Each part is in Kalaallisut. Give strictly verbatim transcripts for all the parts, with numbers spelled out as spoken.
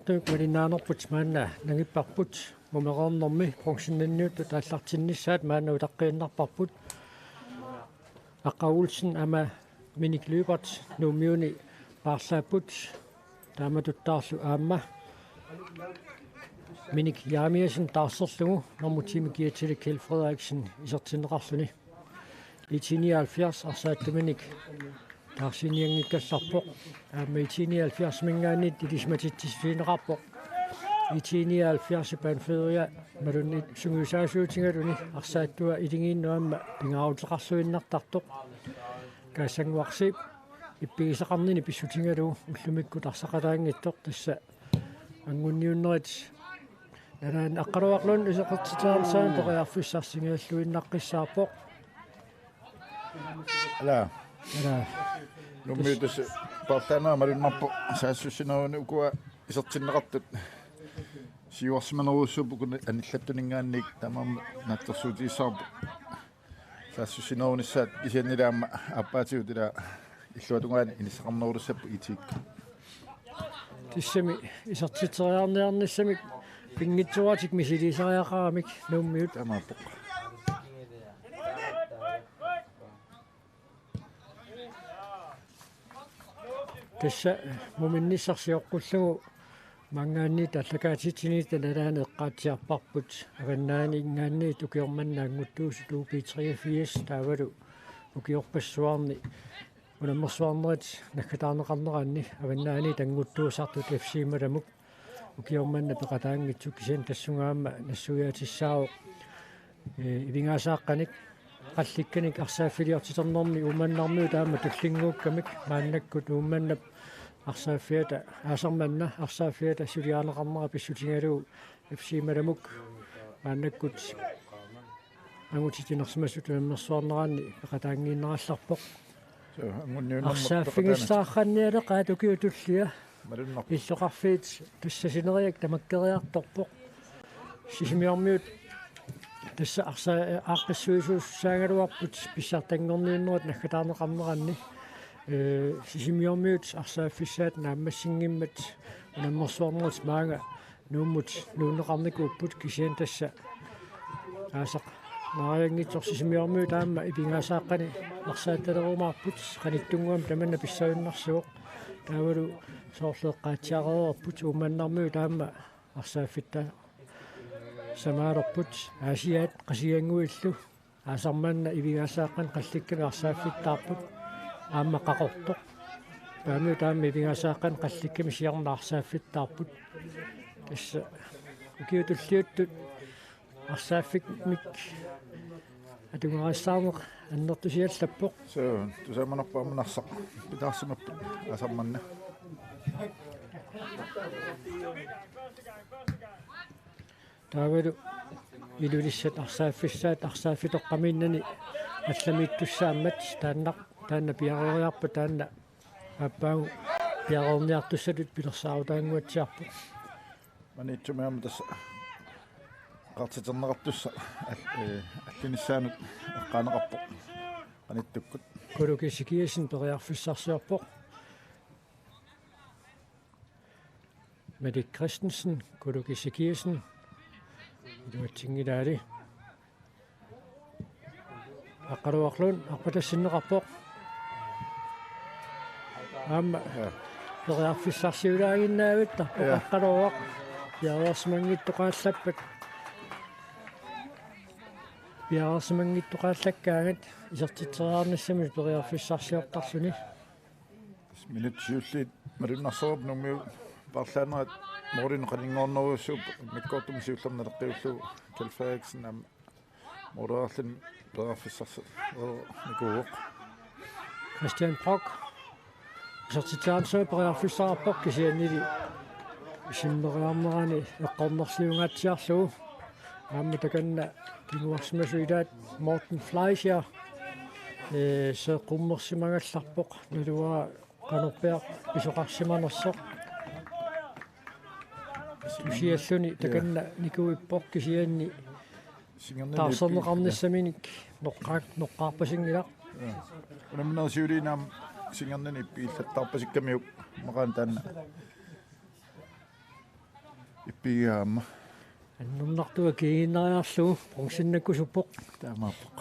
Malinnaanngorput maanna nangipparput mumereernermi bronzenniuttut aallartinnissaat maanna utaqqiinnarparput. Aqqa Olsen aamma Minik Lyberth Nuummiuni paarlaapput. Taamatuttaarlu aamma Minik Jeremiassen taarserlugu normu tiimi kiatsilik Kjeld Frederiksen isertinneqarluni. IT nioghalvfjerds arsaattuminik taarsiinianngikkallarpoq. Aamma IT nioghalvfjerdsiminngaanniit ilisimatitsissusineqarpoq. IT nioghalvfjerds Panfyria malunnit sungiusaasuutigaluni arsaattua iligiinnut aamma pingaaruteqarluinnartartoq. Kaassanguarsi ippigisaqarnini pissutigalugu ullumikkut arsaqataanngitsoq tassa angunniunnerit nalaani Aqqaluaq Lund isertitseriarnissaanut periarfissarsigalluinnaqqissaarpoq. Ala. Ala. Nuummiut tassa paarlaanera malunnarpoq saassussineruni ukua isertinneqartut. Siuarsimanerujussuupput ukuni anillattuninngaanniit tamarmik naatsorsuutigissavarput. Saassussinerunissaat kisiannili aamma aappaatigut ila illuatungaani inissaqarnerulissapput IT-kkut. Tassami isertitseriarniarnissamik pinngitsooratik misiliisariaqaramik Nuummiut. Taamaappoq. Tassa muminnissaq sioqqullugu maanngaanniit aallakaatitsinit nalaani eqqaatsiarparput Avannaaninngaanniit ukioq manna annguttuusut U B treogfirs taavalu ukiorpassuarni unammersuarnerit naggataarneqarneranni Avannaaniit annguttuusartut F C Malamuk ukioq manna peqataanngitsut kisianni tassunga aamma nassuiaatissaavoq. Ee, ivigaasaqqanik qallikkanik arsaaffiliortiternermi Uummannarmiut aamma tullinnguukkamik maannakkut Uummannap arsaaffiata Aasaq manna arsaaffiata suliarineqarnera pissutigalugu F C Malamuk maannakkut angutit inersimasut unammersuarneranni peqataanngiinnarallarpoq. Suu, anguniunnermut arsaaffigissaarnialeqaat ukiut tulliat. Malunnarpoq. Illoqarfiit tassa sineriak tamakkeriartorpoq. Sisimiormiut tassa arsa-, aaqqissuisuussaagaluarput pissartanngorniunnerit naggataarneqarneranni. Ee, Sisimiormiut arsaaffissaat naammassinngimmat unammersuarnerit maanga Nuummut nuunneqarnikuupput kisianni tassa Aasaq naarianngitsoq Sisimiormiut aamma ivigaasaqqani arsaattalerumaarput qanittunnguamik tamanna pissavinnarsivoq taavalu soorlu eqqaatsiareerput Uummannarmiut aamma arsaaffitta samaalerput Aasiaat Qasigiannguillu Aasaq manna ivigaasaqqani qallikkami arsaaffittaarput aamma Qaqortoq. Paamiut aamma ivigaasaqqani qallikkami siorna arsaaffittaarput. Tassa ukiut tulliuttut arsaaffimmik atugarissaarneq annertusiallappoq. Suu, tusaamanarpoq aamma Narsaq pitaarsimapput Aasaq manna. Taavalu Ilulissat arsaaffissaat arsaaffitoqqamiinnani allamiittussaammat taanna taanna piareeriarpat taanna aappaagu piareerniartussatut pilersaarutaannguatsiarpoq. Maniitsumi aamma tassa eqqartiterneqartussaq al-, ee, allinissaanut eqqaaneqarpoq qanittukkut. Kuluki Sikiasen periarfissarsiorpoq. Mette Christensen, Kuluki Sikiasen. Iluatsinngilaali. Aqqaluaq Lund, arpatassinneqarpoq. Aamma. Ja. Periarfissarsiulaaginnavittarpoq. Ja. Aqqaluaq. Piareersimanngittoqaallappat. Piareersimanngittoqaallakkaangat isertitseriarnissamut periarfissarsiortarluni. Minutsit siulliit malunnarsereerput Nuummiut paarlaanerat målinik qaninngornerujussuupput immikkoortumik siullermik naleqqiullugu Kjeld Frederiksen aamma måleerluni periarfissarsiornikuuvoq. Christian Brock. Isertitseriarnissamut periarfissaqarpoq kisiannili simmeriarnerani eqqornerliungaatsiarlugu. Aamma takanna kinguarsimasut ilaat Morten Fleischer, ee, seeqqummersimagallarpoq, naluara qanorpiaq pisoqarsimanersoq. Tusialluni takanna nikuippoq kisianni singerninik taarserneqarnissaminik noqqaak-, noqqaarpasinngilaq. Ja. Unamminerit siuliini aamma singerninik ippigillattaarpasikkamiuk maqaana taanna. Piaama. Annernartoq kiinnariarlugu bronzennakkusuppoq. Taamaappoq.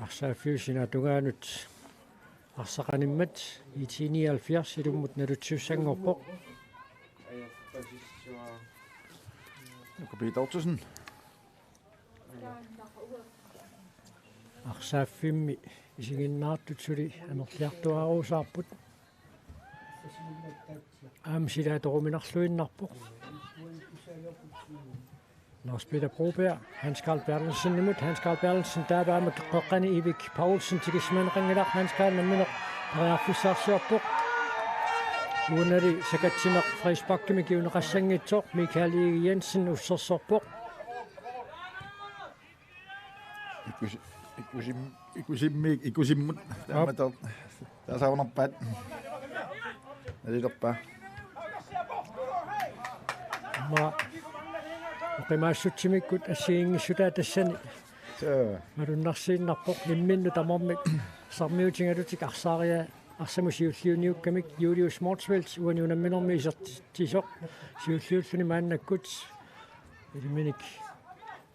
Arsaaffiup sinaata tungaanut arsaq animmat I T nioghalvfjerds ilummut nalutissanngorpoq. Nuka Peter Ottosen. Arsaaffimmi isiginnaartut suli amerliartuaaruusaarput. Aamma sila atoruminarluinnarpoq. Lars Peter Broberg, Hans Carl Berthelsenimut, Hans Carl Berthelsen taava aamma qeqqani Ivik Poulsen tikisimaneqanngilaq, Hans Carl nammineq periarfissarsiorpoq. Uanali sakatsineq frisparkimik kiuneqassanngitsoq, Michael Egede Jensen ussersorpoq. Ikusi-, ikusim-, ikusimmi-, ikusimmut. Aap. Taama tor-, taasarunarpaat. Nalilerpaa. Aamma oqimaassutsimikkut assigiinngissutaat tassani. Suu. Malunnarsiinnarpoq imminnut tamarmik sarmiutigalutik arsaariaa arsamut siulliuniukkamik Julius Motzfeldt uani unamminermi isertitsisoq siulliulluni maannakkut iliminik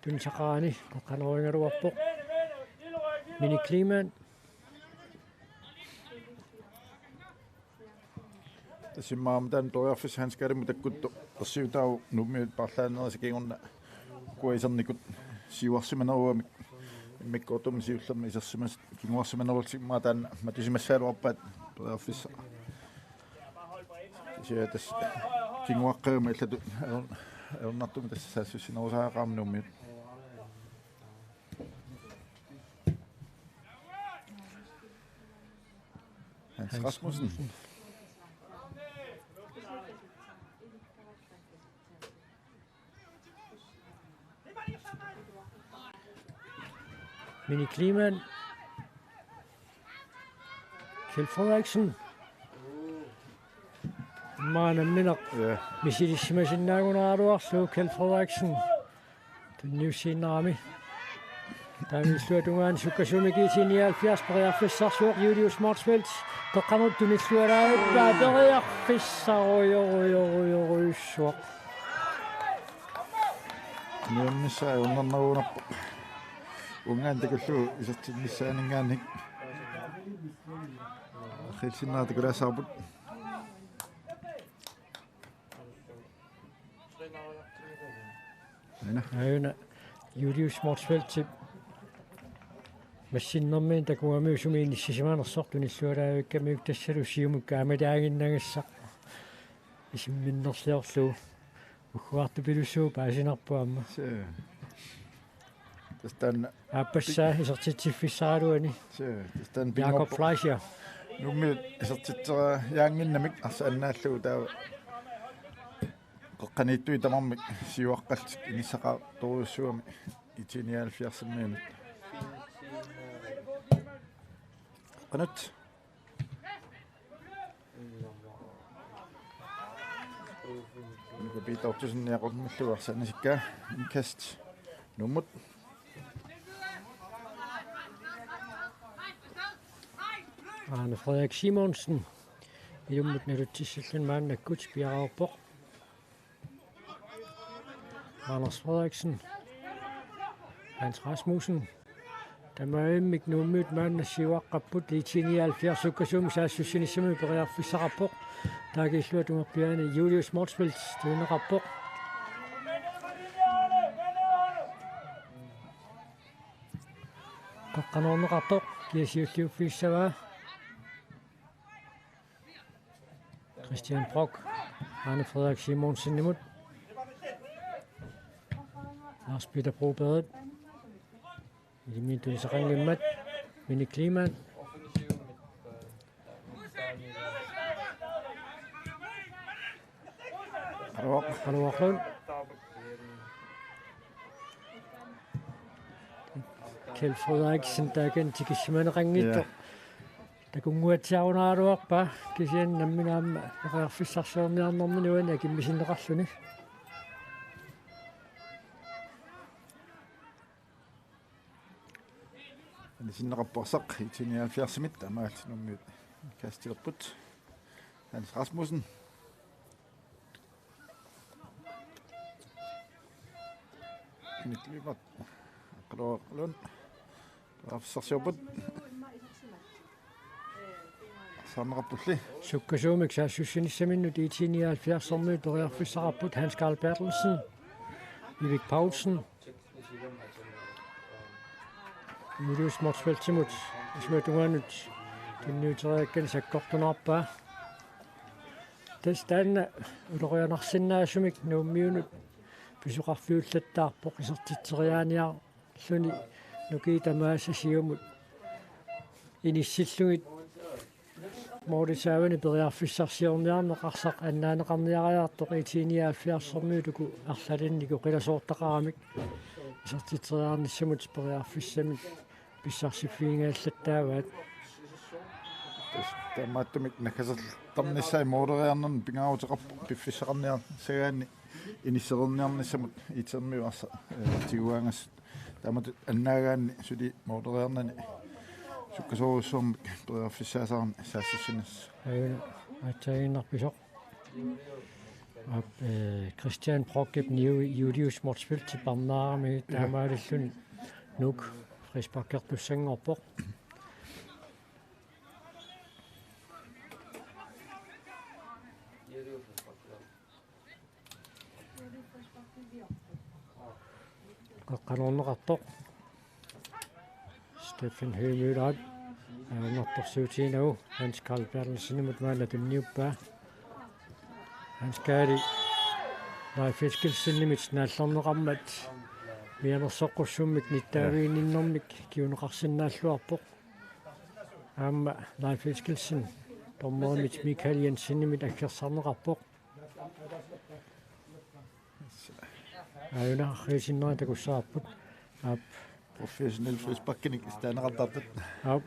tunisaqarani qeqqanoorigaluarpoq. Mini Kleemann. Tassa immaqa taanna periarfissaq Hans Carlimut takkuttoq ersiutaavoq Nuummiut paarlaannerisa kingorna kuisernikut siuarsimanerugamik immikkoortumi siullermi isersimasut kinguarsimanerullutik immaqa taanna matusimassagaluarpaat periarfissaq. Kisianni tassa kinguaqqagami allatut ajor-, ajornartumik tassa saassussinerusariaqarami Nuummiut. Hans Rasmussen. Mini Kleemann. Kjeld Frederiksen. Immaqa nammineq. Ja. Misilissimasinnaanngikkaluarlugu Kjeld Frederiksen. Tunniussiinnarami. Taamaalilluni tungaanut sukkasuumik I T nioghalvfjerds periarfissarsivoq Julius Motzfeldt. Qeqqanut tunillualaarpaa periarfissarujorujorujorujussuaq. Nuannissaa ajornarnerugunarpoq. Uunga takullugu isertinnissaaninngaanniit. Arrilsinnaaq takulaassavarput. Aana. Aana Julius Motzfeldtip massinnermiini takugamiuk sumi inissisimanersoq tunillualaavikkamiuk tassalu siumut kaamalaaginnagassaq isimminnerliorlugu. Ugguartupilussuuvoq paasinarpoq aamma. Suu. Tassa taanna aappassaa isertitsiffissaraluani. Suu, tassa taanna Jakob pinngorpoq. Fleischer. Nuummiut isertitseriaannginnamik arsaq annaallugu taava qeqqaniittut tamarmik siuaqqallutik inissaqartorujussuugami I T nioghalvfjerdsimmiunut. Qanut. Peter Ottosen niaqormillugu arsaq anisikkaa. Indkast. Nuummut. Arne Frederik Simonsen. Ilummut nalutissilluni maannakkut piareerpoq. Anders Frederiksen. Hans Rasmussen. Tamarmik Nuummiut maanna siuaqqapput, I T nioghalvfjerds sukkasuumik saassussinissamut periarfissaqarpoq. Taakku illuatungerpiaani Julius Motzfeldt tunineqarpoq. Qeqqanoorneqartoq, kia siulliuffigissavaa. Christian Brock, Arne Frederik Simonsenimut. Lars Peter Broberg. Ilimi tunisaqanngimmat, Mini Kleemann. Qaluaq. Qaluaqlun. Kjeld Frederiksen taakani tikisimaneqanngitsoq. Ja. Takunnguatsiarunaraluarpaa kisianni nammineq aamma periarfissarsiorniarnermini uani akimmisinneqarluni. Sinneqarpoq arsaq I T nioghalvfjerdsimit, taamaalillutik Nuummiut indkastilerput. Hans Rasmussen. Henrik Lyberth. Aqaluaq Lund. Periarfissarsiorput. Saarneqarpulli. Sukkasuumik saassussinissaminnut I T nioghalvfjerdsermiut periarfissaqarput. Hans Carl Berthelsen, Erik Paulsen, Julius Motzfeldtimut isuata tungaanut tunniuteriakkani sakkortunerarpaa. Tassa taanna ulorianarsinnaasumik Nuummiunut pisoqarfiullattaarpoq, isertitseriaaniarluni nukiit tamaasa siumut inissillugit målip saavani periarfissarsiorniarneq arsaq annaaneqarniariartoq I T nioghalvfjerdsermiut uku arlalinnik oqilasoortaqaramik isertitseriarnissamut periarfissamik pissarsiffigingallattaavaat. Tassa taamaattumik nakkasertarnissaa måleriarnerni pingaaruteqarpoq piffissaqarniassagaanni inissereerniarnissamut I T-miut arsaq, eh, tigugaangassat. Taamatut annaagaanni suli måleriarnani sukkasoorujussuarmik periarfissaasaramik saassussinersoq. Aajuna aatsaaginnarpisoq. Aap, eh, Christian Brockip Niu-, Julius Motzfeldtip parnaarami, ja, taamaalilluni Nuuk frisparkertussanngorpoq. Qeqqanoorneqartoq. Steffen Høegh Møller. Ajornartorsiutiginagu Hans Carl Berthelsenimut maanna tunniuppaa. Hans Carl Leif Eskildsenimit naallerneqarmat mianersoqqussummik nittaaviginninnermik kinguneqarsinnaalluarpoq. Aamma Leif Eskildsen dommerimit Michael Jensenimit aggersarneqarpoq. Aajuna arriitsinneri takussavarput. Aap. Professionel frisparkinik taaneqartartut. Aap.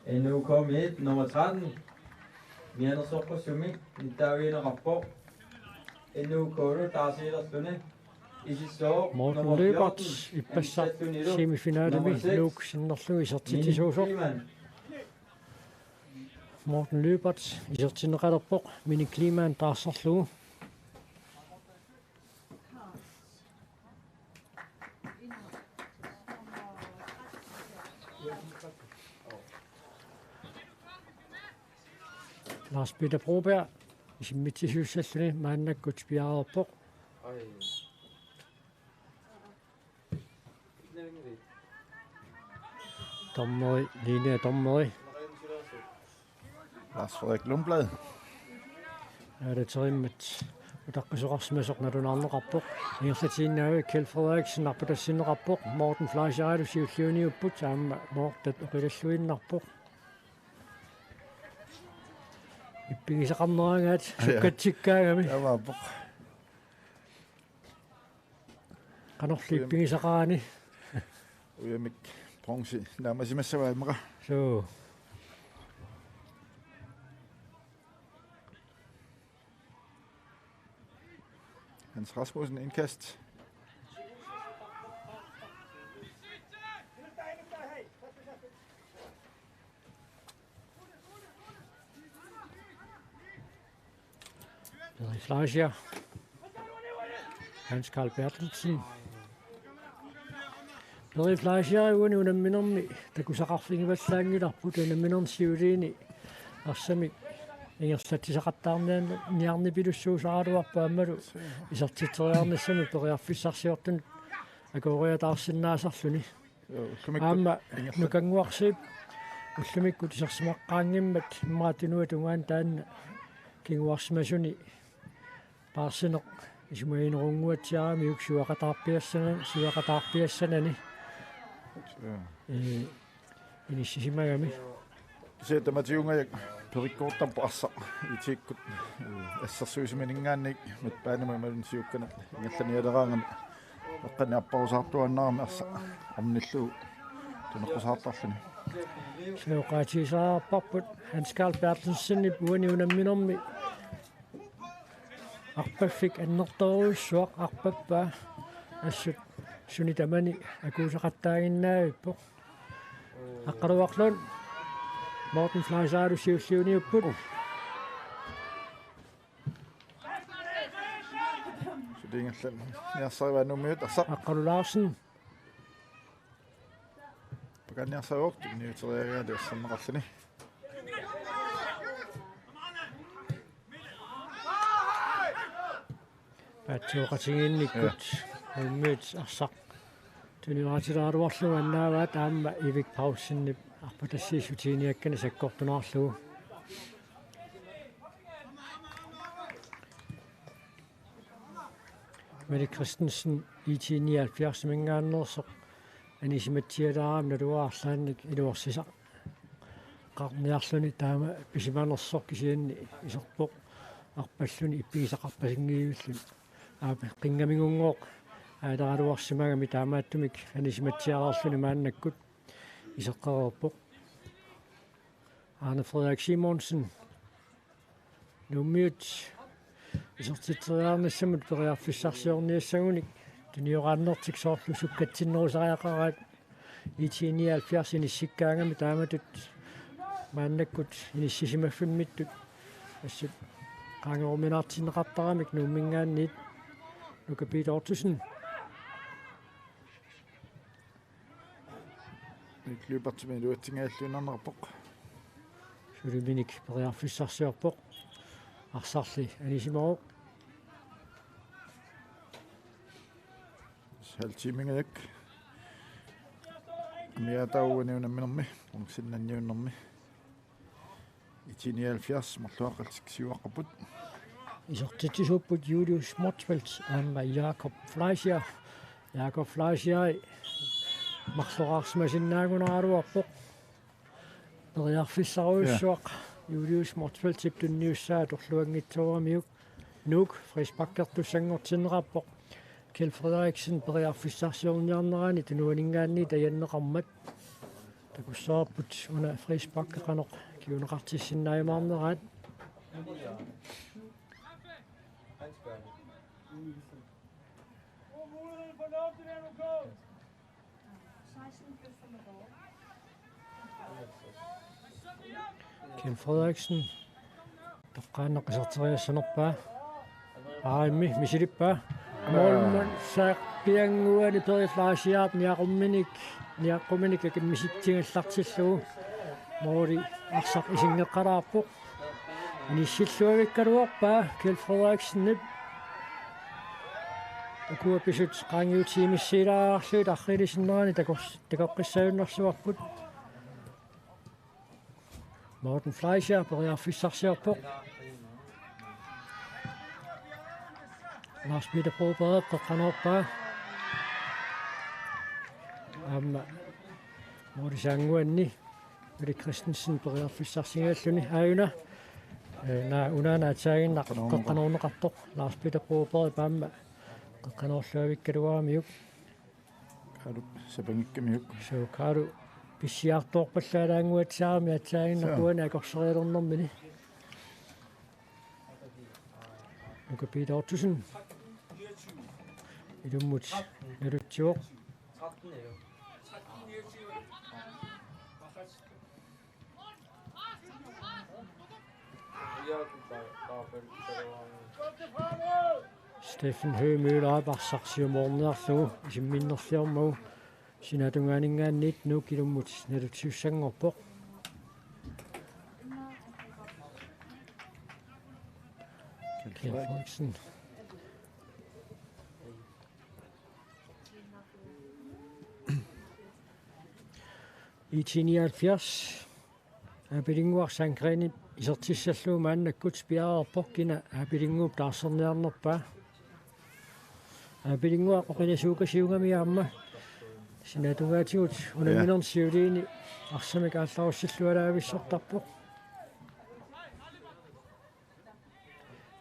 N U K midt nummer tretten. Mianersoqqussummik nittaavigineqarpoq. N U K-lu taarsiilerluni. Isissooq Morten nummer Lyberth fjorten, ippassaq Anissa Tuniluk, semifinalemi nummer seks, Nuuk sinnerlugu isertitsisuusoq. Minni Kleemann. Morten Lyberth isertinneqalerpoq Minni Kleemann taarserlugu. Lars Peter Broberg isimmitsisussalluni maannakkut piareerpoq. Dommeri, linje dommeri. Lars Frederik Lundblad. Aalaterimmat utaqqisoqarsimasoq nalunaarneqarpoq. Ingerlatiinnaavi Kjeld Frederiksen arpatassinneqarpoq. Morten Fleischer alu siulliuniupput, aamma Morten oqilalluinnarpoq. Ippigisaqarneragaat, ja, sukkatsikkaangami. Taamaappoq. Qanorli ujamik ippigisaqarani. Ujamik bronze naamasimassavaa immaqa. Suu. Hans Rasmussen indkast. Peri Fleischer. Hans Carl Berthelsen. Peri Fleischer uani unamminermi takusaqarfigivallaanngilarput, unamminerni siuliini arsamik ingerlatsisaqattaarniarniarnipilussuusaraluarpoq aammalu isertitseriarnissamut periarfissarsiortunut akooriataarsinnaasarluni. Joo, ullumikkut. Aamma ingerla- Nukannguarsiip ullumikkut isersimaqqaanngimmat immaqa tunuata tungaanut taanna kinguarsimasuni paarsineq isumaginerunnguatsiaramiuk sivaqataarpiassana-, sivaqataarpiassanani. Joo. Ee, inissisimagami. Kisianni tamatiungajak perikkoortarpoq arsaq I T-kkut, eh, assersuisumininngaanniit midtbanemi imaluunniit siukkanut ingerlanialeraangami eqqaani apparusaartuaannarami arsaq ornillugu tuneqqusaartarluni. Sooqaatigisariaqarparput Hans Carl Berthelsenip uani unamminermi arpaffik annertoorujussuaq arpappaa assut Suni tamani akuusaqattaaginnavippoq. Aqqaluaq Lund. Morten Fleischer siulliuniupput. Suliingallanniarsarivaat Nuummiut arsaq. Aqqalu Larsen. Pakanniarsarivut tunniuteriaraluarluni. Paatsooqatigiinnikkut. Ja. Nuummiut arsaq. Tunniuteriaraluarlugu annaavaat aamma Erik Paulsenip arpatassiissutiiniakkani sakkortunaarlugu. Mette Christensen, IT nioghalvfjerds-iminngaanneersoq, anisimatsialaarami naluara arlaannik iluarsisaqarniarluni taama pisimanersoq kisianni iserpoq arpalluni ippigisaqarpasinngivilluni. Aap, qinngamingunngooq aalaaraluarsimagami taamaattumik anisimatsiareerluni maannakkut iseqqareerpoq. Arne Frederik Simonsen. Nuummiut isertitseriarnissamut periarfissarsiorniassagunik tunioraannertik soorlu sukkatsinnerusariaqaraat IT nioghalvfjerds inissikkaangami taamatut maannakkut inissisimaffimmit assut qaangeruminaartinneqartaramik Nuumminngaanniit Nuka Peter Ottosen. Mikluupartimi iluatsinngilluinnarnerpoq. Suliminik periarfissarsiorpoq. Arsarli anisimavoq. Halv timingajak. Miataua niunamminermi. Unksinnanniunnermi. IT nioghalvfjerds marluaqqaltik siuaqqapput. Isertitsisuupput Julius Motzfeldt aamma Jakob Fleischer. Jakob Fleischer marloraarsimasinnaagunaraluarpoq. Periarfissarujussuaq. Ja. Julius Motzfeldtip tunniussaa atorluanngitsooramiuk. Nuuk frisparkertussanngortinneqarpoq. Kjeld Frederiksen periarfissarsiorniarnerani tunuaninngaanniit ajanneqarmat. Takussavarput una frisparki qanoq kinguneqartissinnaajumaarneraat. Kjeld Frederiksen. Toqqaannaq iserteriassanerpaa. Aammi misilippaa. Målmand saappiannguani Peri Fleischerip niaqquminik, niaqquminik akimmitsigallartillugu. Måli arsaq isinngeqqalaarpoq. Inissilluavikkaluarpaa Kjeld Frederiksenip. Ukua pisut qaangiutiimissiilaarlugu arriilisinnerani takors-, takoqqissaajunnaarluarput. Morten Fleischer periarfissarsiorpoq. Lars Peter Broberg qeqqanoorpaa. Aamma målisiannguanni Mette Christensen periarfissarsigalluni aajuna. Eh, naa, unaana atsaaginnaq qeqqanoorneqartoq. Lars Peter Broberg aamma qeqqanoorluavikkaluaramiuk. Kaalu sapangikkamiuk. Suu, Kaalu pissiartoorpallaalaannguatsiarami atsaaginnaq. Suu. Uani akorserialernermini. Nuka Peter Ottosen. Ilummut nalutsivoq. Steffen Høegh-Møller arsaq siumoorniarlugu isimminnerliormagu sinaatungaaninngaanniit Nuuk ilummut nalutsisussanngorpoq. Kjeld Frederiksen. IT nioghalvfjerds. Aapilinnguaq Sandgrenip isertissallugu maannakkut piareerpoq kina Aapilinnguup taarserniarnerpaa. Aapilinnguaq oqinasuukasiugami aamma sinaatungaatigut unamminermi siuliini arsamik aallarussillualaavissortarpoq.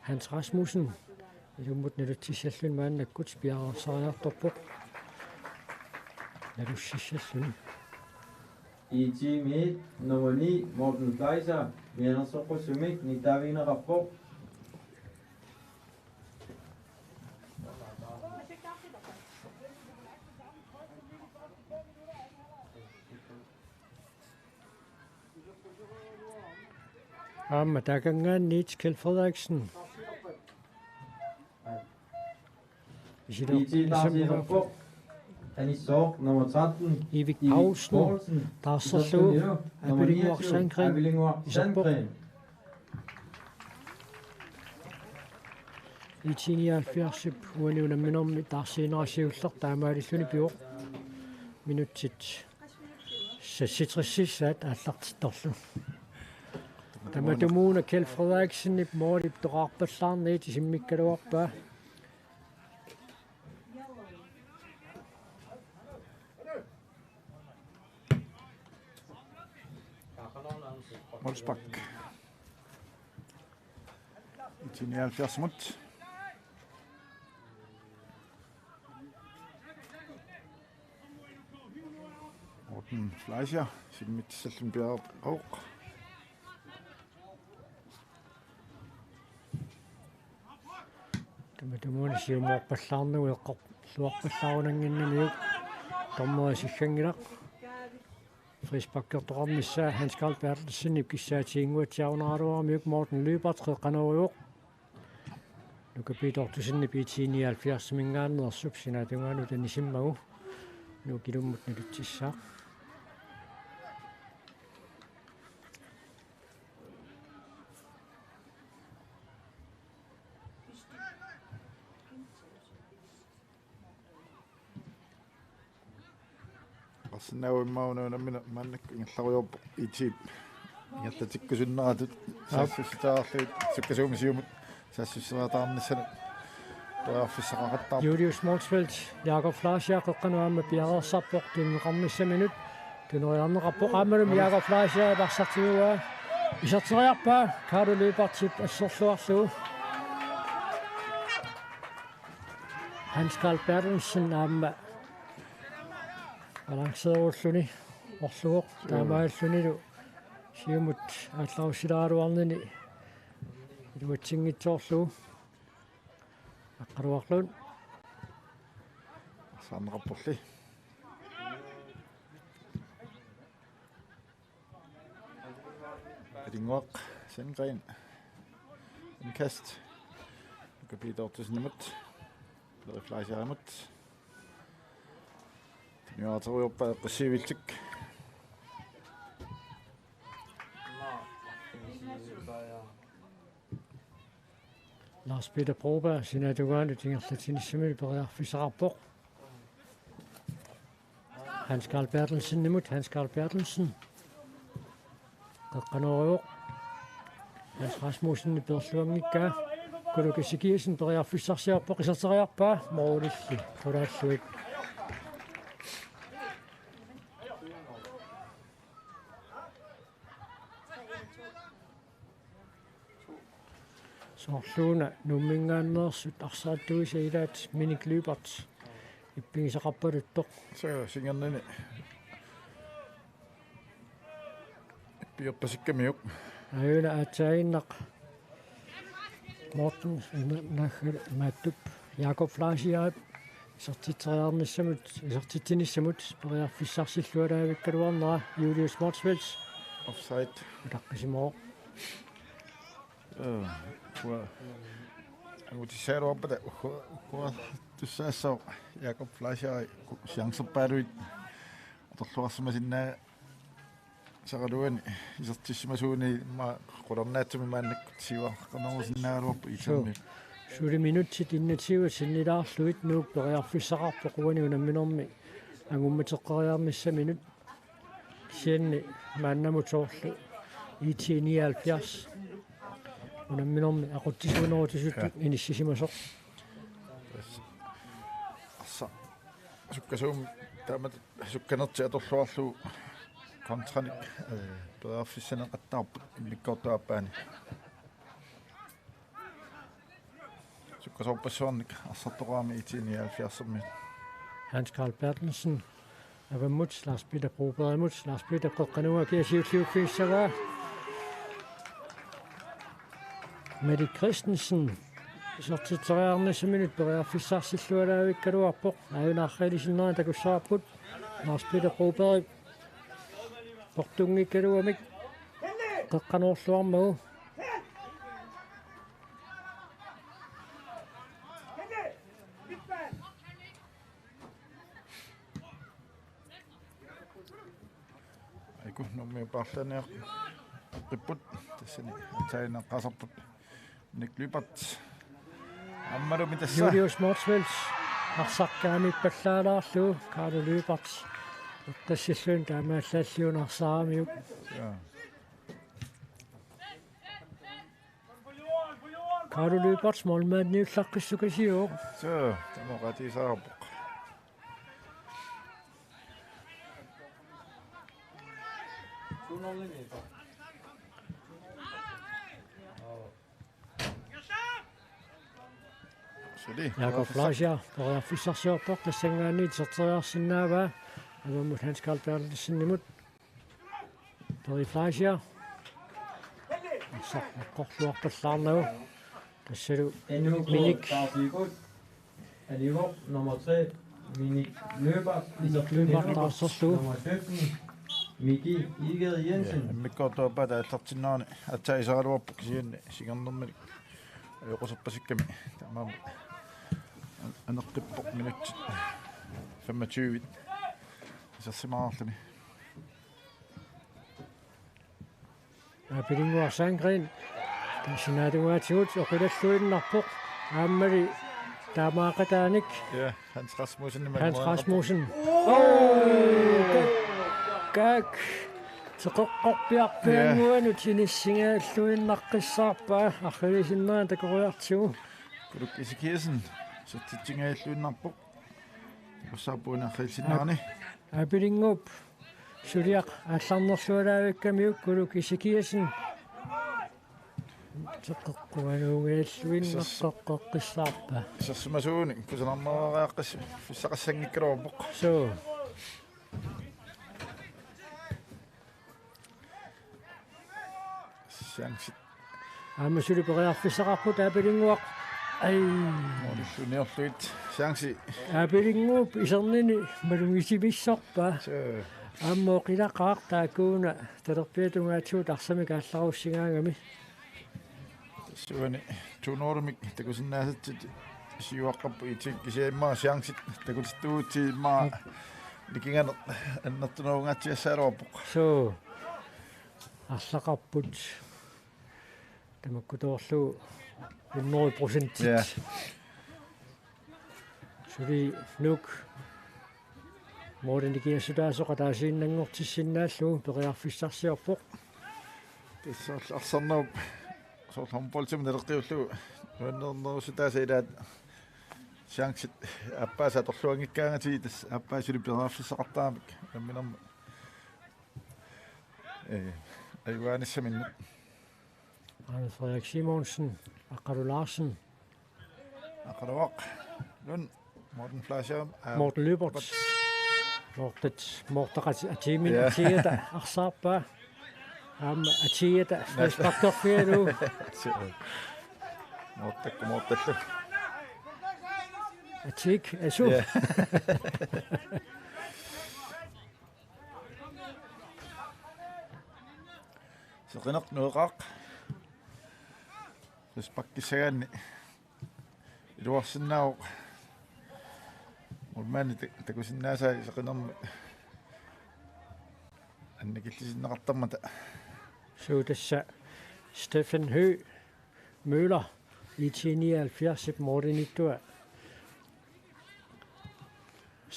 Hans Rasmussen ilummut nalutsissalluni maannakkut piareersariartorpoq. Nalussissalluni. IT-miit nummer ni, Morten Fleischer, mianersoqqussummik nittaavigineqarpoq. Aamma taakanngaanniit Kjeld Frederiksen. Isilerpoq. Anisooq nummer tretten, Ivik Paulsen, taarserlugu Apilinguaq Sandgreen iserpoq. IT nioghalvfjerdsip uani unamminermi taarsiinera siulleq taamaalilluni pivoq. Minutsit seksogtresissaat aallartittorlu. Tamatumuuna Kjeld Frederiksenip målip toqarpallaarnagit isimmikkaluarpaa. Målspark. IT nioghalvfjerds imod. Morten Fleischer, simmitsallun piareerpoq. Tamatumuuna siumuarpallaarnagu eqqorluarpallaarunanngimmat. Dommeri sigganngilaq. Frisparkertoqarnissaa Hans Karl Berthelsenip kissaatiginnguatsiarunaraluaramiuk. Morten Lyberth qeqqanoorivoq. Nuka Peter Ottosenip IT nioghalvfjerdsiminngaanneersup sinaatungaanut anisimmagu Nuuk ilummut nalitsissaaq. Arsinnaavimmauna unammineq maannakkut ingerlarujoorpoq IT-p. Ingerlatikkusunneratut saassussisarlugit sukkasuumik siumut saassussisartaarnissanut periarfissaqaqattaarpoq. Julius Motzfeldt, Jakob Fleischer qeqqanut aamma piareersarpoq tunineqarnissaminut. Tuneriarneqarpoq aammalumi Jakob Fleischer arsartigaa. Iserteriarpaa Kaarlo Lyberthip asserluarlugu. Hans Karl Berthelsen aamma balanceerulluni orlugoq taamaalillunilu siumut aallarussileraluarnini iluatsinngitsoorlugu aqqaluarlugu. Arsaarneqarporli. Apilinguaq Sandgreen. Indkast. Nuka Peter Ottosenimut. Frederik Fleischerimut. Tunniuteriarpaa Eqqissiivillik. Lars Peter Broberg sinaatungaanut ingerlatsinissaminut periarfissaqarpoq. Hans Karl Berthelsenimut, Hans Karl Berthelsen. Qeqqanoorivoq. Hans Rasmussen peerluanngikkaa. Kuluka Sikiasen periarfissarsiorpoq iserteriarpaa. Målilli qulaallugit. Soorluuna Nuumminngaanneersut arsaattuisa ilaat Minik Lyberth ippigisaqarpaluttoq. Suu, singernini. Ippiorpasikkamiuk. Aajuna aatsaaginnaq. Morten, ima-, nagger-, maattup. Jakob Fleischerip. Isertitseriarnissamut, isertitsinissamut, periarfissarsilluaraavikkaluarnera, Julius Motzfeldt. Offside. Utaqqisimavoq. Ee, uanga angutissagaluarpata, uku-, ukuartussaassaaq Jakob Fleischeri ku-, chancerpaaluit atorluarsimasinnaasaraluani isertissimasuuguni ma-, qularnaatsumik maannakkut siuaqqanerusinnaagaluarpoq. Suu. Isammi. Suli minutsit enogtyve sinnilaarlugit Nuuk periarfissaqarpoq uani unamminermi angummateqqeriarnissaminut. Kisianni maannamut soorlu IT nioghalvfjerds unamminermi aqutsisuunerutisutut inissisimasoq. Arsa. Sukkasuumik taamatut sukkanertik atorluarlugu kontranik, ee, periarfissaneqattaarput immikkoortup aappaani. Sukkasoorpassuarnik arsartoqarami IT nioghalvfjerdsimiut. Hans Karl Berthelsen avammut, Lars Peter Brobergimut, Lars Peter qeqqanut akia siulliuffigissavaa. Mette Christensen isertitseriarnissaminut periarfissarsilluaraavikkaluarpoq. Aajuna arriilisinnera takussavarput. Lars Peter Broberg portunngikkaluamik. qeqqanoorluarmagu. Aiku, Nuummiut paarlaanniaqqipput, tassani aatsaat eqqaasarput Nick Lyberth. Aammalumi tassa Julius Motzfeldt arsaq kaamippallaalaarlugu, Kaarlu Lyberth eqqissilluni taamaallaat-una arsaaramiuk. Ja. Kaarlu Lyberth målmandiullaqqissukasiuk. Suu, tamoqatisaarpoq. Suli. Jakob Fleischer periarfissarsiorpoq, tassanngaanniit iserteriarsinnaavaa avammut Hans Karl Berthelsenimut. Peri Fleischer. Arsaq eqqorluarpallaarnagu. Tassalu N U K Minik. Taarfiikut. Anivoq nummer tre, Minik Lyberth. Minik Lyberth taarserlugu. Nummer sytten, Miki Igede Jensen. Ja, immikkoortup aappaa aallartinnerani aatsaat iseraluarpoq, kisianni singernermini ajoquserpasikkami taamaammat an-, aneqqippoq, minutsit femogtyve isersimaarluni. Aapilinnguaq Sandgreen. Sinaatungaatigut oqilalluinnarpoq. Aammali taamaaqataanik. Ja, Hans Rasmussen. Hans Rasmussen. Oh! Kak. Kak. Teqeqqorpiarpiannguanut, ja, inissingajalluinnaqqissaarpaa. Arriilisinnera takoriartigu. Kuluk Ezekiassen. Sertitsinngajalluinnarpoq. Ussaapuuna arriilsinnerani. Aap-, Aapilinnguup suliaq aallarnerlualaavikkamiuk, Kuluk Ezekiassen. Teqeqquanuungajalluinnartoqqeqqissaarpa. Isersimasuunik kusanarneq aqqis fissaqassanngikkaluarpoq. Suu. Chancit. Aamma suli periarfissaqarput Aapilinnguaq. Ai. Målillu uniorlugit chance. Aapilinnguup isernini malugisivissorpaa. Suu. Aamma oqilaqaaq taakkuuna talerpiata tungaatigut arsamik aallarussigaangami. Tassuuna to nul-imik takusinnaasatsinnik siuaqqapput I T-k, kisianni immaqa chancit takutittuugutsigit immaqa nikinganeq annertunerungaatsiassagaluarpoq. Suu. Arlaqarput. Tamakkutoorlugu hundrede procent. Ja. Suli Nuuk målini nikingassutaasoq ataasiinnanngortissinnaallugu periarfissarsiorpoq. Tassa soorlu arsarnerup, soorlu håndboldimut naleqqiullugu nuannernerussutaasa ilaat chancit aappaasa atorluanngikkaangatigit, tassa aappaasa suli periarfissaqartaramik namminermi, ee, ajugaanissaminnut. Arne Frederik Simonsen, Aqqalu Larsen. Aqqaluaq Lund, Morten Fleischer, aa, Morten Lyberth. Morten, Morten Kat-, Atiimit, ja, Atiata arsaarpaa. Aamma Atiata frisparkerfigalugu. Morten, Morten. Atik, asu. Ja. Seqineq nueqaaq. Frisparkissagaanni iluarsinnaavoq. Målmandi tak-, takusinnaasai seqinermi annikillisinneqartarmata. Suu, tassa Steffen Høgh Møller, I T nioghalvfjerdsip målimiittua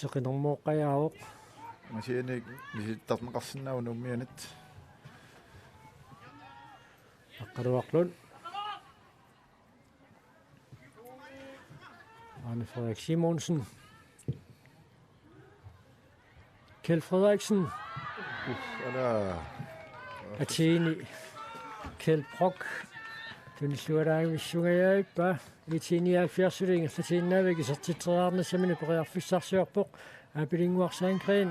seqinermooqqajaavoq. Masianik misittarneqarsinnaavoq Nuummianit. Aqqaluaq Lund. Arne Frederik Simonsen. Kjeld Frederiksen. Uf, ala. Atiini Kjeld Brock. Tunillualaangavissungajappa. I T nioghalvfjerdsip ingerlatiinnarlugu isertitseriarnissaminut periarfissarsiorpoq. Aapilinnguaq Sandgreen.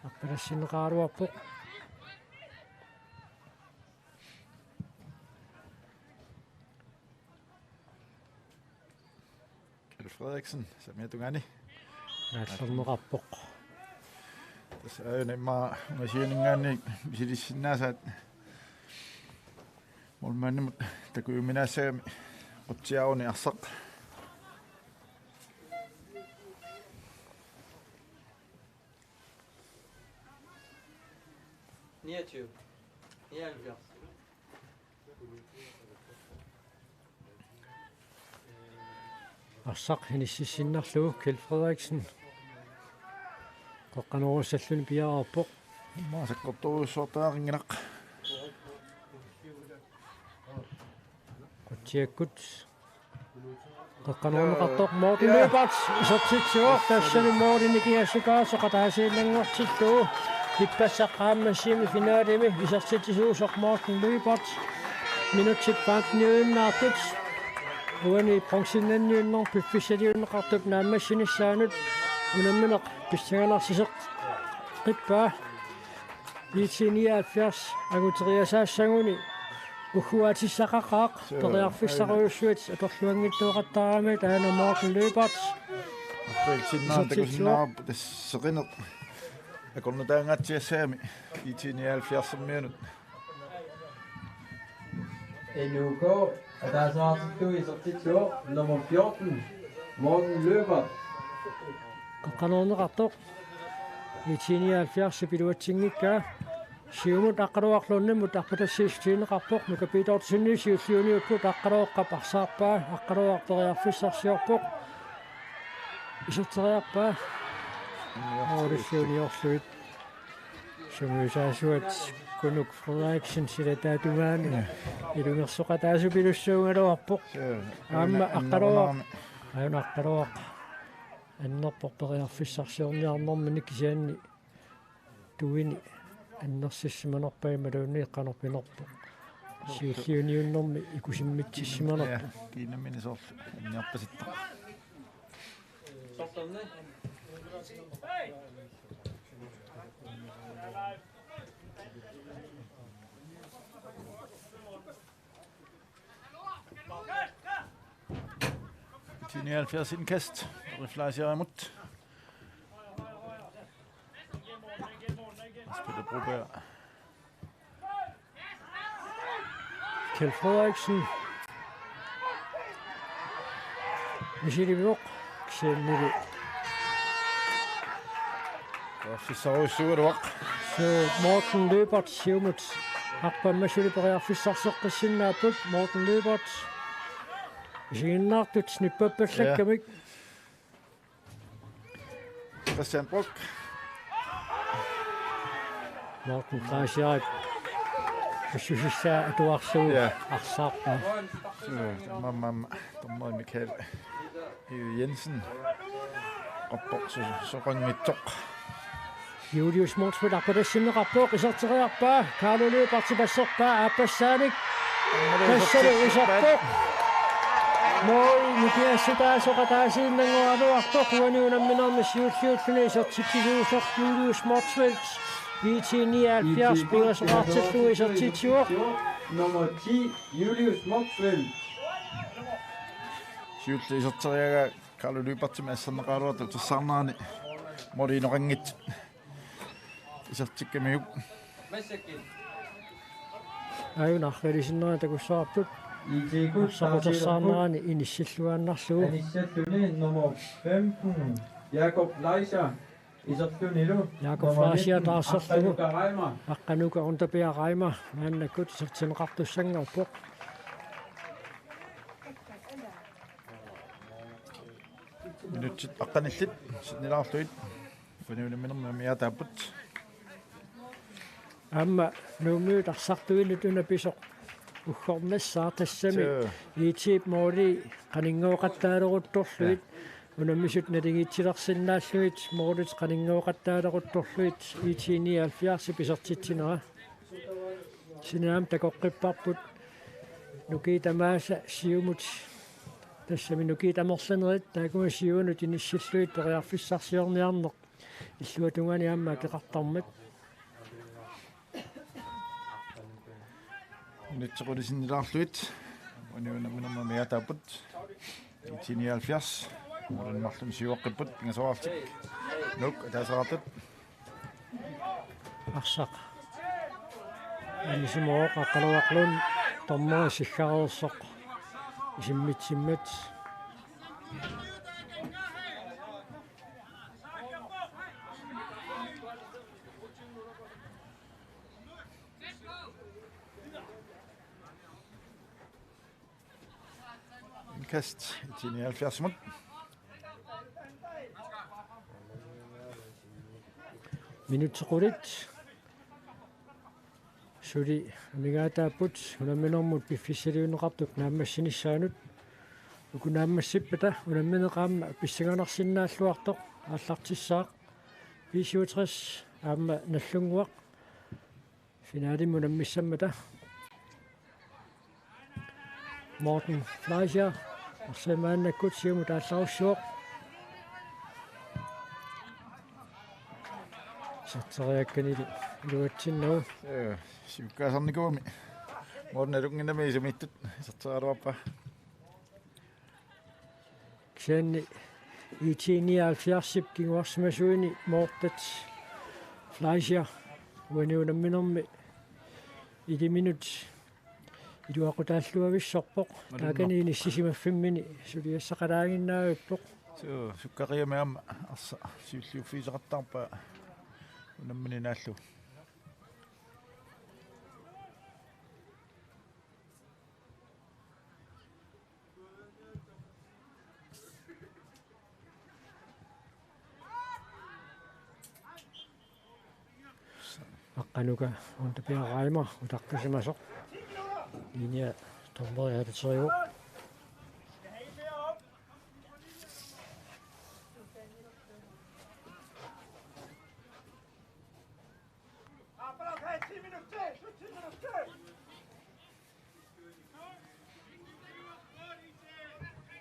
Arpalassinneqaraluarpoq. Kjeld Frederiksen, samiata tungaani. Naallerneqarpoq. Tassa aajuna immaqa ungasianinngaanniit misilissinnaasaat Målmandimut takujuminaassagami qutsiaruni arsaq. Niogtyve. Nioghalvfjerds. Arsaq inississinnarlugu Kjeld Frederiksen. Qeqqanoorussalluni piareerpoq. Maasakkortorujussuartarinnginnaq. Qutsiakkut. Qeqqanoorneqartoq Morten Lyberth isertitsivoq, tassani måli nikingassutaasoq ataasiinnanngortillugu. Ippassaq qaammassimi finalimi isertitsisuusoq Morten Lyberth. Minutsit femteniuinnaartut. Uani bronzenniunnermi piffissaliunneqartup naammassinissaanut unammineq pissanganarsisoq qippaa. IT nioghalvfjerds anguteriasaassaguni ugguaatissaqaqaaq. Suu, periarfissarujussuit atorluanngitsuuqattaarami taanna Morten Lyberth. Arfiilsinnaanut takusinnaavarput tassa seqineq akornutaangaatsiassagami IT nioghalvfjerdsermiunut. N U K ataaseqartittuusoq isertitsivoq nummer fjorten, Morten Lyberth. Qeqqanoorneqartoq. IT nioghalvfjerdsip iluatsinngikkaa. Siumut Aqqaluaq Lundimmut arpatassiissutigineqarpoq, Nuka Petersenip siulliuniupput Aqqaluaqqap arsaarpaa, Aqqaluaq periarfissarsiorpoq. Iserteriarpaa. Målillu uniorlugit. Sungiusaasuat Kunuk Frederiksen silataata tungaani. Ja. Ilungersoqataasupilussuugaluarpoq. Suu, aamma una-, Aqqaluaq. Una-, Aajuna Aqqaluaq. Annerpoq periarfissarsiorniarnermini kisianni tuini annersissimanerpaa imaluunniit qanorpinerpoq. Siulliuniunnermi ikusimmitsissimanerpoq. Ja, kiinamini soorlu anniarpasittaq. Nioghalvfjerds indkast. Ulrik Fleischer imod. Spiller Broberg. Kjeld Frederiksen. Misilivoq. Kisiannili. Periarfissarujussuugaluaq. Suu, Morten Lyberth siumut. Arpammasuli periarfissarseqqissinnaapput Morten Lyberth. Isiginnaartut snippappallakkamik. Ja. Christian Brock. Morten Fleischerip pissusissaa atuarlugu. Ja. Arsaarpaa. Suu, taamaammat dommeri Michael Egede Jensen. Qoppoq su-, soqanngitsoq. Julius Motzfeldt arpatassinneqarpoq, iserteriarpaa, Carlo Lyberthip asserpaa, aappassaanik. Tassali iserpoq. Måli nikingassutaasoq ataasiinnanngoraluartoq, uani unamminermi siulliulluni isertitsisuusoq Julius Motzfeldt. IT nioghalvfjerds pingasoqartillugu isertitsivoq. Nummer ti, Julius Motzfeldt. Siulleq iserteriaraa Carlo Lyberthimit asserneqaraluartoq, tassaarnerani måliineqanngitsut isertikkamiuk. Aajuna arriilisinnera takussavarput. Arsaq utersaarnerani inissilluaannarlugu. Anissalluni nummer femten, Jakob Fleischer. Isertunilu Jakob Fleischer taarserlugu. Aqqanuka Reimer. Aqqanuka Unterbjerg Reimer. Maannakkut isertinneqartussanngorpoq. Minutsit aqqanillit sinnilaarlugit. Uani unamminermi amigaataapput. Aamma Nuummiut arsartuinnut una pisoq uggornassaaq, tassami. Suu. IT-p måli qaninngooqattaaleruttorlugit. Ja. Unammisut naligiitsilersinnaallugit målit qaninngooqattaaleruttorlugit IT nioghalvfjerdsip isertitsinera. Sinaam takoqqipparput nukiit tamaasa siumut. Tassami nukiit amerlanerit taakkua siuanut inissillugit periarfissarsiorniarneq. Illuatungaani aamma akeqartarmat. Minutsit qulit sinnilaarlugit. Uani unamminermi amigaataapput. IT nioghalvfjerds. Målinik marlunnik siuaqqipput. Pingasoraarlutik. Nuuk ataaseqartut. Arsaq. Anisimooq Aqqaluaq Lund. Dommeri siggareersoq isimmitsimmat. Indkast I T nioghalvfjerds-imut. Minutsit qulit. Suli amigaataapput unamminermut piffissaliunneqartut naammassinissaanut. Uku naammassippata unammineq aamma pissanganarsinnaalluartoq aallartissaaq. B syvogtres aamma Nagdlunguaq finalemi unammissammata. Morten Fleischer, arsaq maannakkut siumut aallarussuaq. Iserteriakkanilu iluatsinnagu. Ee, siukkaasarnikuugami. Morten alunnginnami isummiittut iserteriaraluarpaa. Kisianni I T nioghalvfjerds-ip kinguarsimasuini Morten Fleischer uani unamminermi iliminut iluaqutaalluavissorpoq. Malunnarpoq. Taakani inissisimaffimmini suliassaqalaaginnavippoq. Suu, sukkariami aamma arsaq siulliuffigisoqattaarpaa unammini naallugu. Aqqanuka Underbjerg Reimer utaqqisimasoq. Linje dommeri aallartissivoq.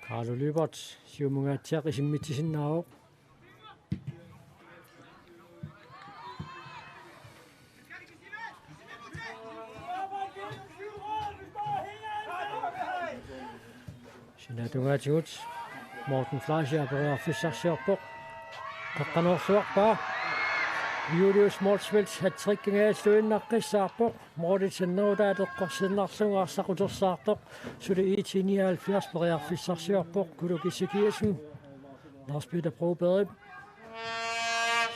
Carlo Lyberth, siumungaatsiaq isimmitsisinnaavoq. Sinaatungaatigut Morten Fleischer periarfissarsiorpoq. Qeqqanoorsuarpaa. Julius Motzfeldt hattrickingaalluinnaqqissaarpoq. Målit sannerutaat eqqorsinnarlugu arsaq utersaartoq. Suli I T nioghalvfjerds periarfissarsiorpoq. Kuluki Ezekiassen. Lars Peter Broberg.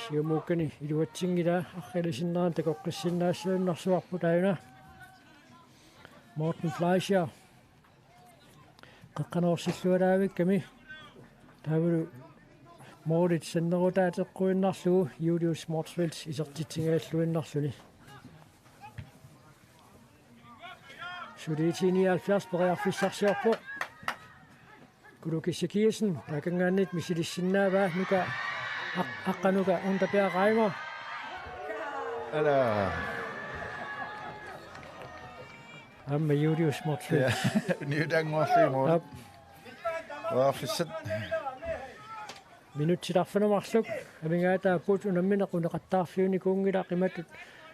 Siumukkani iluatsinngilaa, arriilisinneranik takoqqissinnaassagunarsuarput aajuna. Morten Fleischer. Qeqqanoorsilluaraavikkami. Taavalu målit sannerutaat eqquinnarlugu Julius Motzfeldt isertitsingaalluinnarluni. Suli I T nioghalvfjerds periarfissarsiorpoq. Kuluki Ezekiassen taakanngaanniit misilissinnaavaa, nuka aq-, aqqanuka Underbjerg Reimer. Ala. Aamma Julius Motzfeldt. Ja, niutanngorlimo. Aap. Periarfissat. Minutsit arfineq-marluk amigaataapput, unammineq uneqattaarfiunikuunngilaq, imatut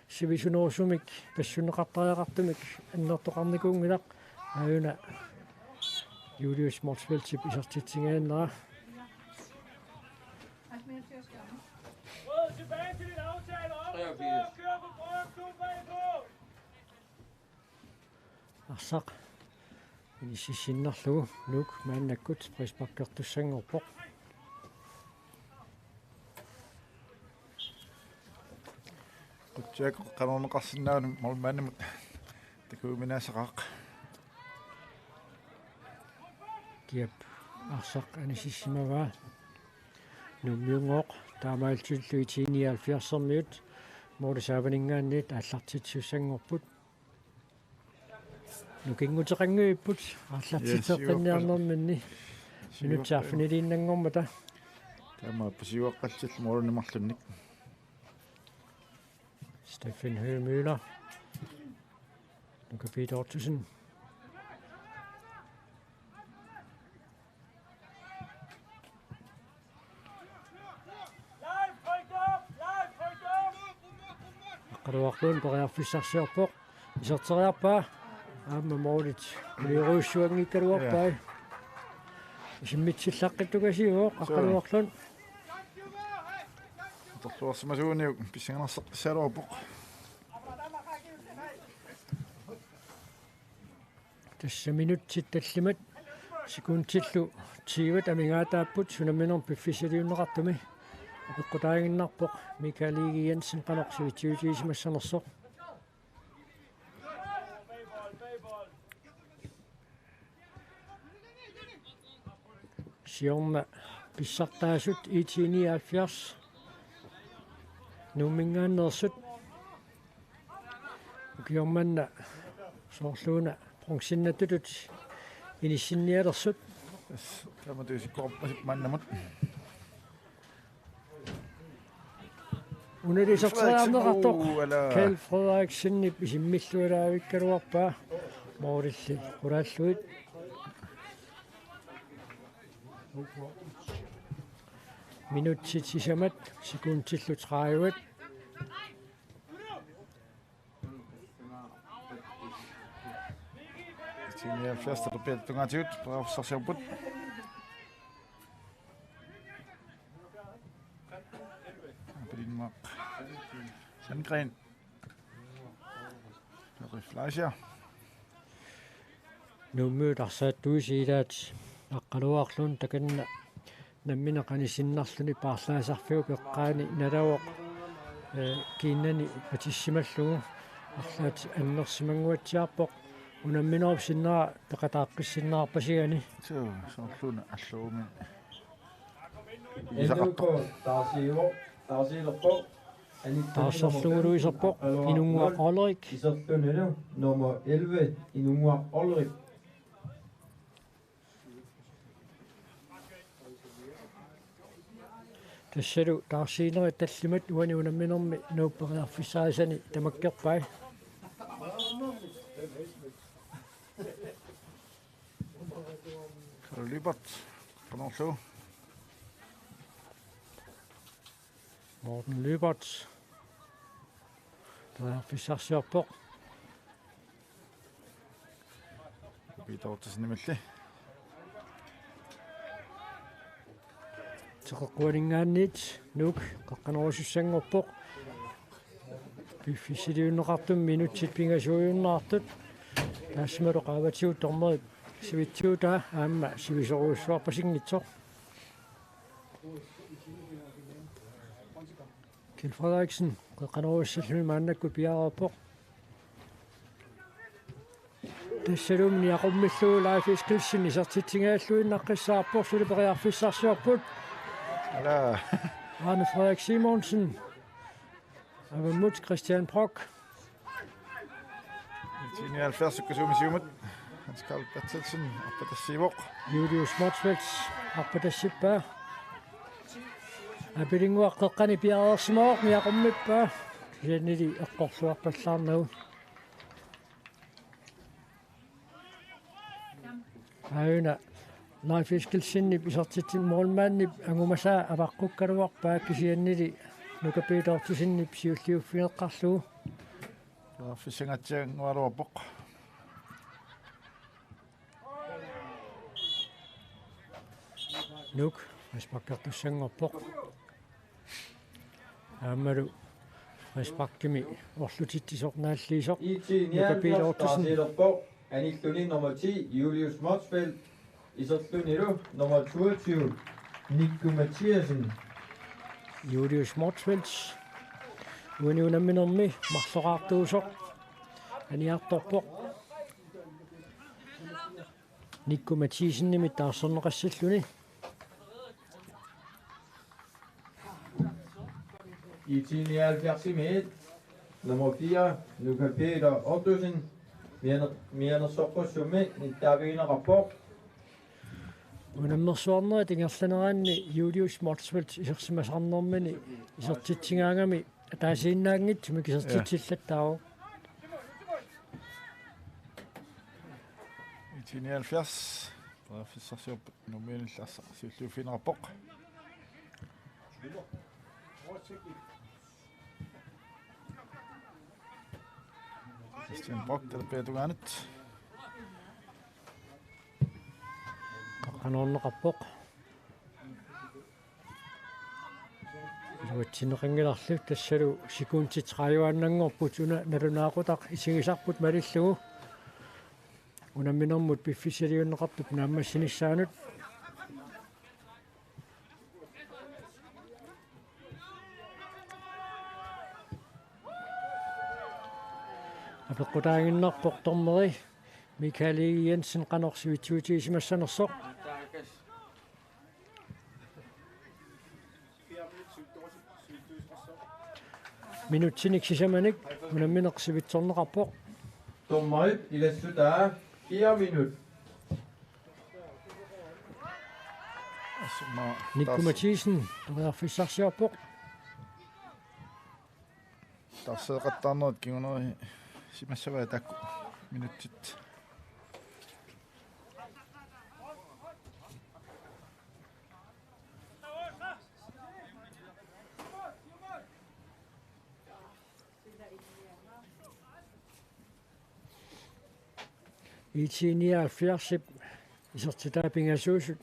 sivisunerusumik passunneqartariaqartumik annertoqarnikuunngilaq. Aajuna Julius Motzfeldtip isertitsingaannera. Arsaq inississinnarlugu Nuuk maannakkut frisparkertussanngorpoq. Qutsiak qanoorneqarsinnaanut målmandimut takujuminaassaqaaq. Kiap arsaq anisissimavaa. Nuummiunngooq taamaalillutillu I T nioghalvfjerds-ermiut målit saavaninngaanniit aallartitsisussanngorput. Nukinguteqanngivipput aallartitseqqinniarnerminni. Yes, siuappa-, minutsit arfiniliinnanngormata. Taamaappoq siuaqqallutillu målini marlunnik. Steffen Høgh Møller. Nuka Peter Ottosen. Aqqaluaq Lund periarfissarsiorpoq. Iserteriarpaa. Aamma målit uliorujussuanngikkaluarpai. Ja. Isimmitsillaqqittukasiuvoq. Suu. Aqqaluaq Lund. Atorluarsimasuuniuk pissanganarseqqissaagaluarpoq. Tassa minutsit tallimat sekundillu tyvet amigaataapput unamminermi piffissaliunneqartumi. Apeqqutaaginnarpoq Michael Egede Jensen qanoq sivitsiutigisimassanersoq. Siorna pissartaasut I T nioghalvfjerds Nuumminngaanneersut. Ukioq manna soorluuna bronzinnattutut inissinnialersut. Tassa, tamatuma isikkoqarpasippoq maannamut. Una iserteriarneqartoq. Uu, ala. Kjeld Frederiksenip isimmilluaraavikkaluarpaa. Målilli qulaallugit. Minutsit sisamat, sekundillu tredive. Tinialfast, der bliver tunga til, prøver sig på. Apilinngua Sandgreen. Frederik Fleischer. Nuummiut arsaattuisi ilaat Aqqaluaq Lund takanna nammineq qanisinnarluni paarlaasarfiup eqqaani nalavoq, eh, kiinnani patissimallugu arlaat annersimannguatsiarpoq. Unamminerup sinnera peqataaqqissinnaavarput asigani. Suu, soorluuna allorumi. N K taarsiivoq, taarsiilerpoq. Taarserlugulu iserpoq Inunnguaq Olrik. Isertunilu nummer elleve, Inunnguaq Olrik. Tassalu taarsiinerit tallimat uani unamminermi Nuup periarfissarisani tamakkerpai. Karl Lyberth, qanorlu. Morten Lyberth. Periarfissarsiorpoq. Peter Ottosenimilli. Teqeqquaninngaanniit Nuuk qeqqanorusussanngorpoq. Piffissaliunneqartumi minutsit pingasuujunnaartut. Taassumalu qaavatigut dommerit sivitsiutaa aamma sivisoorujussuarpasinngitsoq. Kjeld Frederiksen qeqqanorussalluni maannakkut piareerpoq. Tassalu niaqummillugu Leif Eskildsen isertitsingajalluinnaqqissaarpoq, suli periarfissarsiorput. Ala. Arne Frederik Simonsen. Avammut Christian Brock. Tinialfjerds sukkasuumik siumut. Hans Karl Berthelsen, arpatassiivoq. Julius Motzfeldt, arpatassippaa. Apilinngua qeqqani piareersimavoq, niaqummippaa. Kisiannili eqqorluarpallaarnagu. Aajuna Leif Eskildsenip isertitsin målmandip angumasaa avaqqukkaluarpaa kisiannili Nuka Peter Ottosenip siulliuffigeqqaarlugu. Periarfissangaatsianngualuarpoq. Nuuk frisparkertussanngorpoq. Aammalu frisparkimi orlutitsisoq naalliisoq. Nuka Peter Ottosen. Anilluni nummer ti, Julius Motzfeldt. Iserlunilu nummer toogtyve, Nikku Mathiassen. Julius Motzfeldt. Uani unamminermi marloraartuusoq. Aniartorpoq. Nikku Mathiassenimit taarserneqassalluni. I T nioghalvfjerdsimiit nummer fire, Nuka Peter Ottosen, Mianer-, Mianersorpassuarmi nittaavigineqarpoq. Unammersuarnerit ingerlaneranni Julius Motzfeldt isersimasarnermini isertitsigaangami ataasiinnaanngitsumik isertitsillattaarpoq. I T nioghalvfjerds. Periarfissarsiorput Nuummiunillu arsaq siulliuffigineqarpoq. Christian Brock, talerpiata tungaanut. Qanoorneqarpoq. Iluatsinneqanngilarlu tassalu sekundit tredive-annanngorput una nalunaaqutaq isigisarput malillugu. unamminermut piffissaliunneqartup naammassinissaanut. Apeqqutaaginnarpoq dommeri Michael Egede Jensen qanoq sivitsuutigisimassanersoq. Minutsinik sisamanik unammineq sivitsorneqarpoq. Dommerit ilassutaa fire minut. Asuma Nikku tas- Mathisen periarfissarsiorpoq. Tarsaqattaarnerit kingunerisimassavaat taakku minutsit. IT-nioghalvfjerdsip isertitaa pingasuusut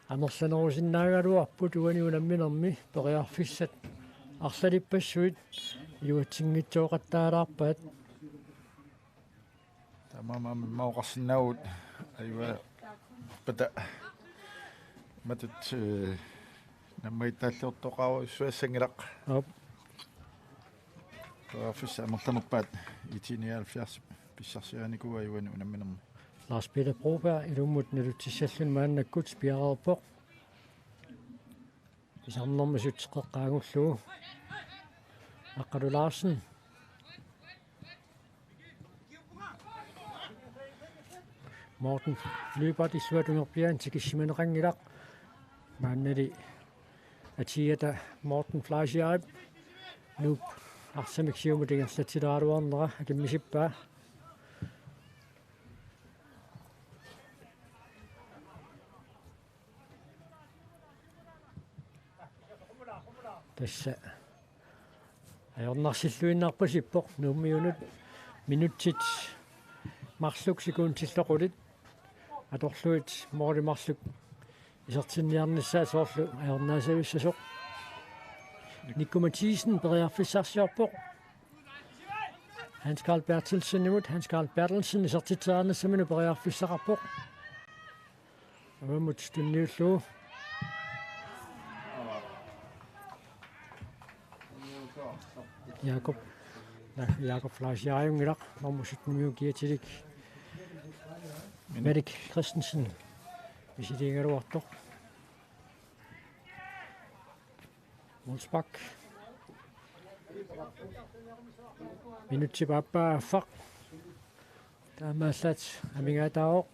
amerlanerusinnaagaluarput uani unamminermi periarfissat arlalippassuit iluatsinngitsooqattaalaarpaat. Taamaammat oqarsinnaavugut ajugaapata matut, eh, nammagittaalliortoqarujussuassanngilaq. Aap. Periarfissat amerlanerpaat IT-nioghalvfjerds pissarsiarinikuuaat uani unamminermi. Lars Peter Broberg ilummut nalutissalluni maannakkut piareerpoq. Pisarnermisut qeqqaagullugu. Aqqalu Larsen. Morten Lyberth illuatungerpiaani tikissimaneqanngilaq. Maannali atiata Morten Fleischerip Nuup arsamik siumut ingerlatsilaaraluarnera akimmisippaa. Tassa ajornarsilluinnarpasippoq Nuummiunut minutsit marluk sekundillu qulit atorlugit måli marluk isertinniarnissaat soorlu ajornaasavissasoq. Nikku Mathisen periarfissarsiorpoq. Hans Karl Berthelsenimut, Hans Karl Berthelsen isertitseriarnissaminut periarfissaqarpoq. Avammut tunniullugu. Jakob. Jakob Fleischer ajunngilaq, nummer sytten-imiut kiatilik. Malik Christensen misiliigaluartoq. Wolfsbak. Minutsip aappaa affaq. Taamaallaat amigaataavoq.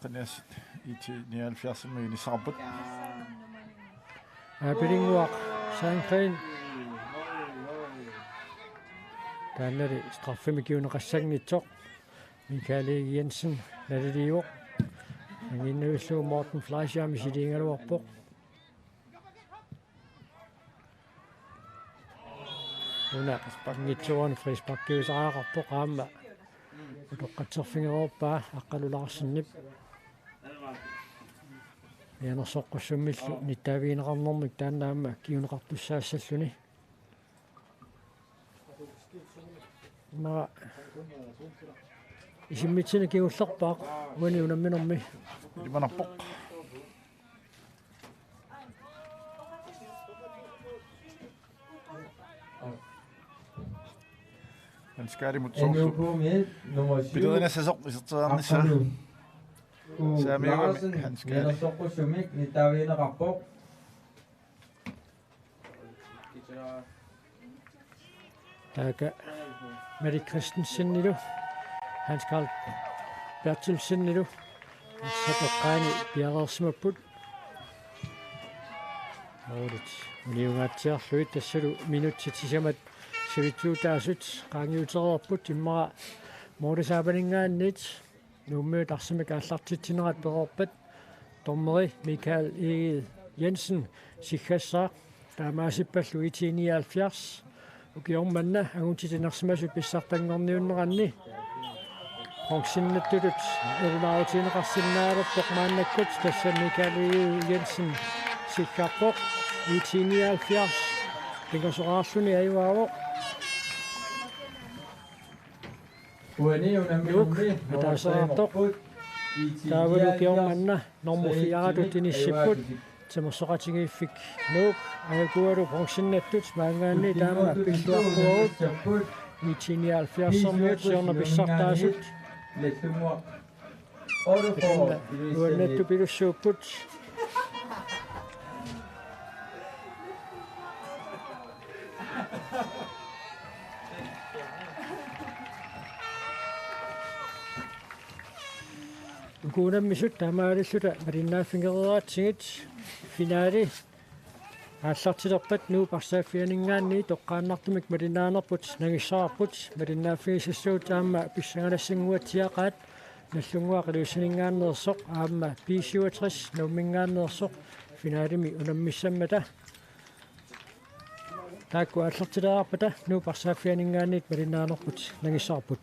Qaniassit IT-nioghalvfjerdsimi inissaqarput. Aapilinnguaq Sandgreen. Taannali straffemik kiuneqassanngitsoq. Michael Egede Jensen naliliivoq. Anginnarlugu Morten Fleischer misiliigaluarpoq. Una frisparkingitsuarani frisparkiusariaqarpoq aamma. Utoqqatserfigereerpaa Aqqalu Larsenip. Mianersoqqussummillu nittaavigineqarnermik taanna aamma kiuneqartussaassalluni. Immaqa isimmitsineq kingullerpaaq uani unamminermi. Ilimanarpoq. Hans Karlimut soorlu. N U K-mi nummer syv. Pilerinassasoq iserteriarnissaa. Aqqalu Saamiugami Larsen, Hans Karli. Mianersoqqussummik nittaavigineqarpoq. Taakku Malik Christensenilu, Hans Karl Berthelsenilu, sapeqqaani piareersimapput. Målit uniungaatsiarlugit tassalu minutsit sisamat sivitsuutaasut qaangiutereerput immaqa målip saapaninngaanniit Nuummiut arsamik aallartitsinerat pereerpat dommeri Michael Egede Jensen siggassaaq taamaasippallu IT-nioghalvfjerds. Ukioq manna angutit inersimasut pissartanngorniunneranni bronzinnattutut erunaarutigineqarsinnaalerpoq maannakkut tassa Michael Egede Jensen siggarpoq IT-nioghalvfjerds. pingasoqarluni ajugaavoq. Nuuk ataaseqartoq. Taavalu kingorna nummer fire-atut inissipput. Sermersoqatigiiffik Nuuk ajoqualu bronzinnattut maanngaanniit taama pilluaqquagut. Nitten nioghalvfjerds-ermiut siorna pissartaasut. Taanna nuannaartupilussuupput. Uku unammisut taamaalilluta malinnaaffigereeratsigit, finaali aallartilerpat Nuup arsaaffianinngaanniit toqqaannartumik malinnaanerput nangissavarput. Malinnaaffigisassuugut aamma pissanganassanguatsiaqaat, Nagdlunguaq Ilulissaninngaanneersoq aamma B syvogtres Nuumminngaanneersoq finaalimi unammissammata. Taakku aallartilerpata Nuup arsaaffianinngaanniit malinnaanerput nangissavarput.